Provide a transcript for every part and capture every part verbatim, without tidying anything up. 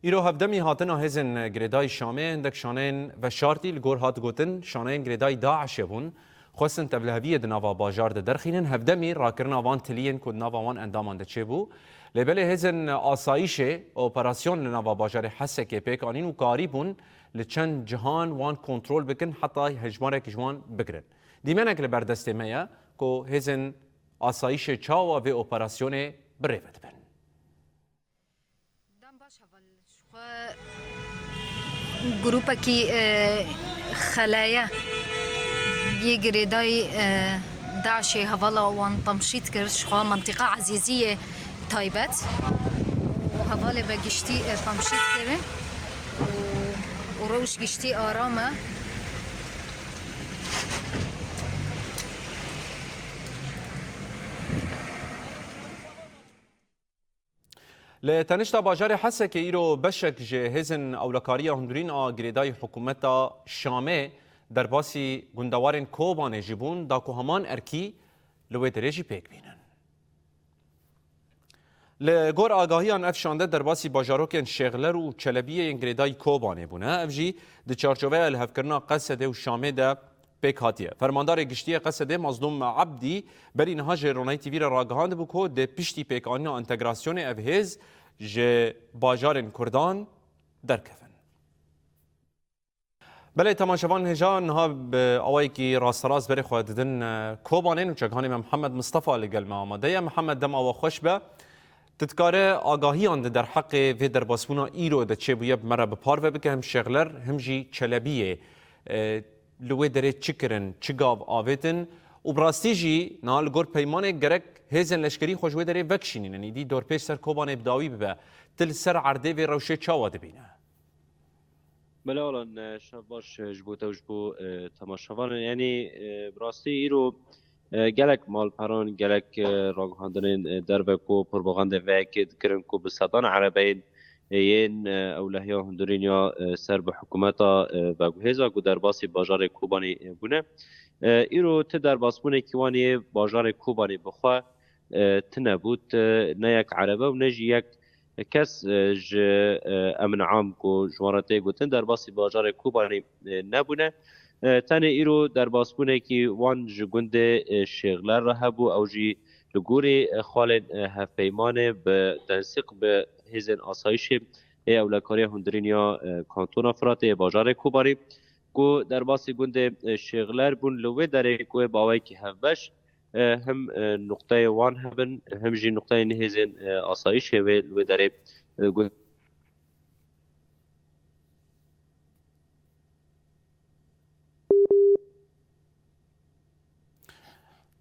Îro hevdemî hatina hêzên girêdayî Şamê, hindek şaneyên veşartî li gor hat gotin, şaneyên girêdayî DAIŞê bûn. Xwestin tevliheviyê di nava bajar de derxînin, hevdemî rakirina van tiliyên ku di nava wan endaman de çêbû. Lê belê hêzên asayîşê operasyon li nava bajarê Hesekê pêk anîn û karîbûn li çend cihan wan kontrol bikin, heta hejmarek ji wan bigirin. Dîmenek li ber destê me ye ku hêzên asayîşê çawa vê operasyonê bi rê ve dibin. Dem baş heval, ji xwe grûpekî, e, xeleye yê girêdayî, e, DAIŞê hevala wan temşît kir, ji xwe mentiqa Ezîziyê taybet û hevalê be giştî, e, temşît kirin û, û rewş giştî aram e. Li tenişta bajarê Hesekê îro beşek ji hêzên ewlekariya hundirîn a girêdayî hikûmeta Şamê derbasî gundewarên Kobanê jî bûn, da ku heman erkî li wê derê jî pêk bînin. Li gor agahiyan ev şande derbasî bajarokên Şêxler û Çelebiyê yên girêdayî Kobanê bûne. Ev jî di çarçoveya lihevkirina Qesedê û Şamê de pêk hatiye. Fermandarê Giştî yê Qesedê Mazlûm Ebdî berî niha ji Ronahî T V re ragihandibû ku dê piştî pêkanîna entegrasyonê ev hêz ji bajarên Kurdan derkevin. Belê temaşevan hêja niha bi awayekî rasterast berê xwe didin, e, Kobanê û çekhanê me Mihemed Mistefa li gel me amade ye. Mihemed, dema we xweş be. Tu dikare agahiyan di derheqê vê derbasbûna îro de çêbûye bi me re bi parve bike, him Şêxler, him jî Çelebiyê. E, li wê derê çi kirin, çi gav avêtin û bi rastî jî niha li gor peymanê gerek hêzên leşkerî xwe ji wê derê vekişînînin, îdî dorpêç ser Kobanê bi dawî bibe. Tu li ser erdê vê rewşê çawa dibîne? Belê Alan, e, şev baş, e, ji bo te û ji bo, e, temaşevanan. Yanî, e, bi rastî îro, e, gelek malperan, gelek, e, ragihandinên, e, derve ku propagandê veyekê dikirin ku bi sedan erebeyên, e, yên, e, ewlehiya hundirîn ya, e, ser bi hikûmeta, e, veguhêza ku derbasî bajarê Kobanê, e, bûne. E, îro ti derbasbûnekî wan yê bajarê Kobanê bi xwe, e, tune bû, ti ne yek erebe û ne jî yek kes, e, ji, e, emn am ku ji wan re tê gotin derbasî bajarê Kobanê, e, nebûne. E, tenê îro derbasbûnekî wan ji gundê, e, Şêxler re hebû. Ew jî li gorî, e, xalên, e, hevpeymanê bi tensîq bi hêzên asayîşê ê ewlekariya hundirîn ya, e, Kantona Firatê yê bajarê Kobanê ku derbasî gundê, e, Şêxler bûn, li wê derê ku ê baweyekî hevbeş, e, him, e, nuqteyê wan hebin, him jî nuqteyên hêzên, e, asayîşê wê li wê derê, e, gu-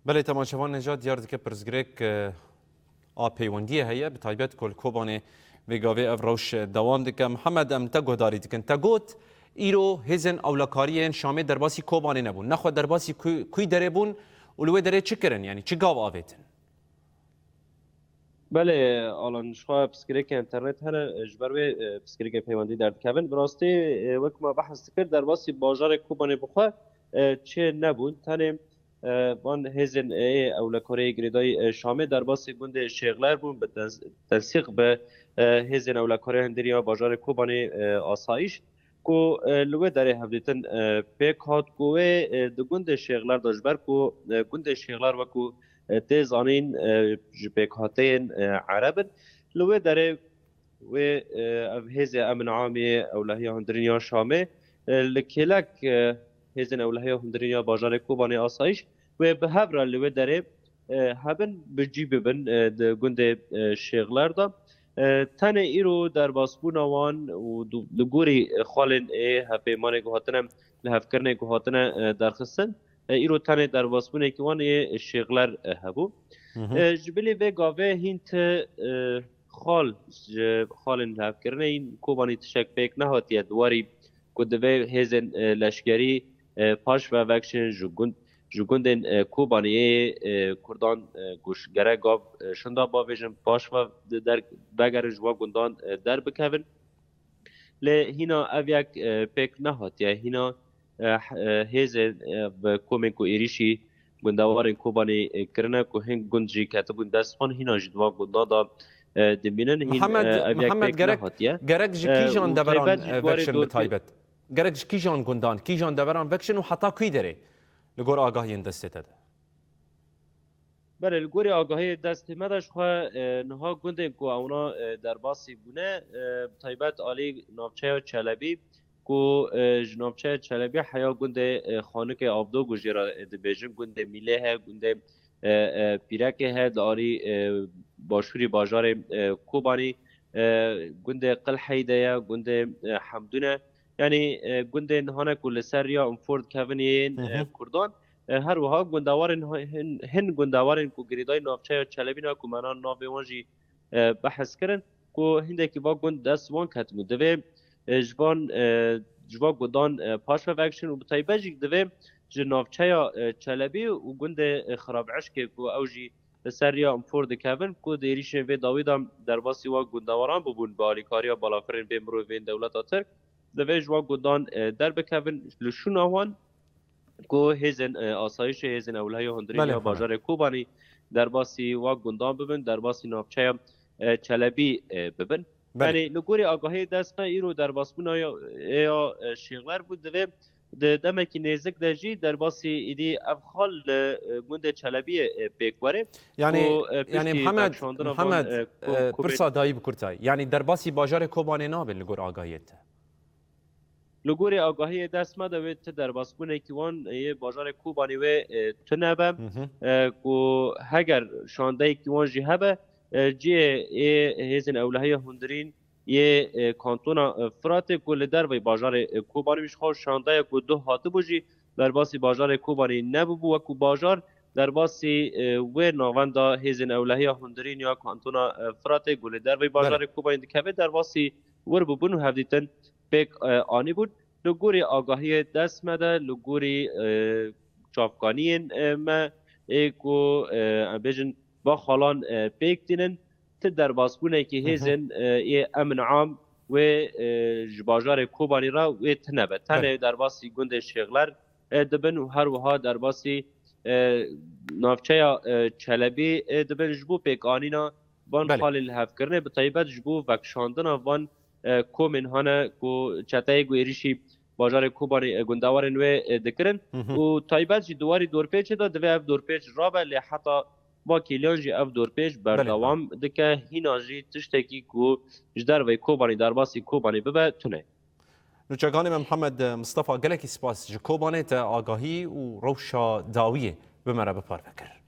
Belê, temaşevan, nêja diyar dike pirsgirêk, e, a peywendiyê heye, bi taybet ku li Kobanê vê gavê ev rewş dewam dike. Mihemed, em te guhdarî dikin. Te got, îro hêzên ewlekariyên Şamê derbasî Kobanê nebûn. Nexwe derbasî ku-, kûy derê bûn û li wê derê çi kirin? Yanî çi gav avêtin? Belê, Alan, ji xwe pirsgirêkê înternet hene, ji ber wê, e, pirsgirêkê peywendî derdikevin. Bi rastî, e, wek me behs dikir, derbasî bajarê Kobanê bi xwe, e, çê nebûn. Tenê, e, van hêzên ê ewlekariyê girêdayî, e, Şamê derbasî gundê Şêxler bûn, bi tens-, tensîq bi, e, hêzên ewlekariyê hundirîn ya bajarê Kobanê, e, asayîş, ku, e, li wê derê hevdîtin, e, pêk hat, ku wê, e, di gundê Şêxler de, ji ber ku, e, gundê Şêxler wekû, e, tê zanîn, e, ji pêkhateyên, e, ereb in. Li wê derê wê, e, ev hêzê emn amê ewlehiya hundirîn ya Şamê, e, li kêlek, e, hêzên ewlehiya hundirîn ya bajarê Kobanê asayîş wê bi hev re li wê derê, e, hebin, bi cî bibin, e, di gundê, e, Şêxler de. E, tenê îro derbasbûna wan û du-, li gorî xalên ê hevpeymanê ku hatine, li hevkirinê ku hatine, e, derxistin, e, îro tenê derbasbûnekî wan ê Şêxler, e, hebû. Hı hı. E, ji bilî vê gavê hîn ti, e, xal ji xalên lihevkirinê yên Kobanî tiştek pêk nehatiye di warî ku divê hêzên, e, leşkerî, e, paş ve vekişin ji gund, ji gundên, e, Kobaniyê, e, Kurdan, e, ku ji gerek gav, e, şinda bavêjin paş ve di der, vegerin ji we gundan, e, derbikevin. Lê hîna ev yek, e, pêk nehatiye. Hîna, e, h-, e, hêzên, e, bi komên ku êrîşî gundewarên Kobanê, e, kirine ku hin gund jî ketibûn dest wan, hîna jî di van gundan de, e, dimînin. Hîn, Mihemed, e, ev yek Mihemed, pêk gerek, nehatiye. Gerek ji E, kîjan û deveran, taybet jî e, di warê vekişin bi dorpê- taybet? Gerek ji kîjan gundan, kîjan deveran vekişin û heta kû derê li gor agahiyên destê te de? Belê, li gorî agahiyê destê me de ji xwe, e, niha gundên ku ewna, e, derbasî bûne, e, bi taybet alî navçeya Çelebî, ku, e, ji navçeya Çelebî heya gundê, e, Xanikê Avdo ku jê re, e, dibêjin, gundê Mîlê he, gundê, e, e, Pîrekê he, di alî, e, başûrî bajarê, e, Kobanî, e, gundê Qilhey de ye, gundê, e, Hemdûn e. Yanî, e, gundên hane ku li ser riya Unfor dikevin yên, Hı hı. e, Kurdan, e, her wiha gundewarên hin, hin gundewarên ku girêdayî navçeya Çelebî ne ku me nan navê wan jî, e, behs kirin, ku hindekî va gund dest wan ketibû. Divê, e, ji van, e, ji van gundan, e, paş ve vekişin û bi taybet jî divê ji navçeya, e, Çelebî û gundê, e, Xirabişkê ku ew jî li ser riya Unfor dikevin, ku di êrîşên vê dawî de derbasî wan gundewaran bibûn bi alîkariya balafirên bê mirovên dewleta Tirk, divê ji wan gundan, e, derbikevin li şûna wan ku hêzên, e, asayişê, hêzên ewlehiya hundirîn Belê, ya Mihemed. bajarê Kobanî derbasî wan gundan bibin, derbasî navçeya, e, Çelebî, e, bibin. Belê. Yanî li gorî agahiyê dest me îro derbasbûna ya, ya, e, Şêxler bû, divê di demekî nêzik de jî derbasî îdî ev xal li, e, gundê Çelebiyê, e, pêk were. Yanî, Ku, e, yanî piştî Mihemed, vekişandina van, Mihemed, e, ku, e, ku pirsa dayî bi kurtayî. Yanî derbasî bajarê Kobanê nabin li gor agahiyê te? Li gorî agahiyê dest me de wê ti derbasbûnekî wan yê bajarê Kobanê wê, e, tune be, Hı hı. e, ku heger şandeyekî wan jî hebe, e, cihê ê hêzên ewlehiya hundirîn yê, e, kantona, e, Firatê ku li derveyî bajarê, e, Kobanê wî ji xwe şandeya ku duh hatibû jî derbasî bajarê Kobanê nebûbû, wekû bajar derbasî, e, wê navenda hêzên ewlehiya hundirîn ya kantona, e, Firatê ku li derveyî Belê. bajarê Kobanê dikeve derbasî wir bûbûn û hevdîtin pêk, e, anîbûn. Li gorî agahiyê dest me de, li gorî, e, çavkaniyên, e, me ê ku, e, em bêjin va xalan, e, pêk tînin, ti derbasbûnekî Hı hı. hêzên, e, ê emn am wê, e, ji bajarê Kobanî re wê tine be. Tenê Belê. derbasî gundê Şêxler, e, dibin û her wiha derbasî, e, navçeya, e, Çelebî, e, dibin ji bo pêkanîna van Belê. xalên lihevkirinê, bi taybet ji bo vekişandina van, e, komên hane ku çeteyê ku êrîşî bajarê Kobanê, e, gundewarên wê, e, dikirin Hı hı. û taybet jî di warî dorpêçê de divê ev dorpêç rabe, lê heta va kêliyan jî ev dorpêç Belê, berdewam dike. Hîna jî tiştekî ku ji derveyî Kobanê derbasî Kobanê bibe tune. Nûçeganê me Mihemed Mistefa, gelekî spas ji Kobanê te agahî û rewşa dawiyê bi me re bi parve kir.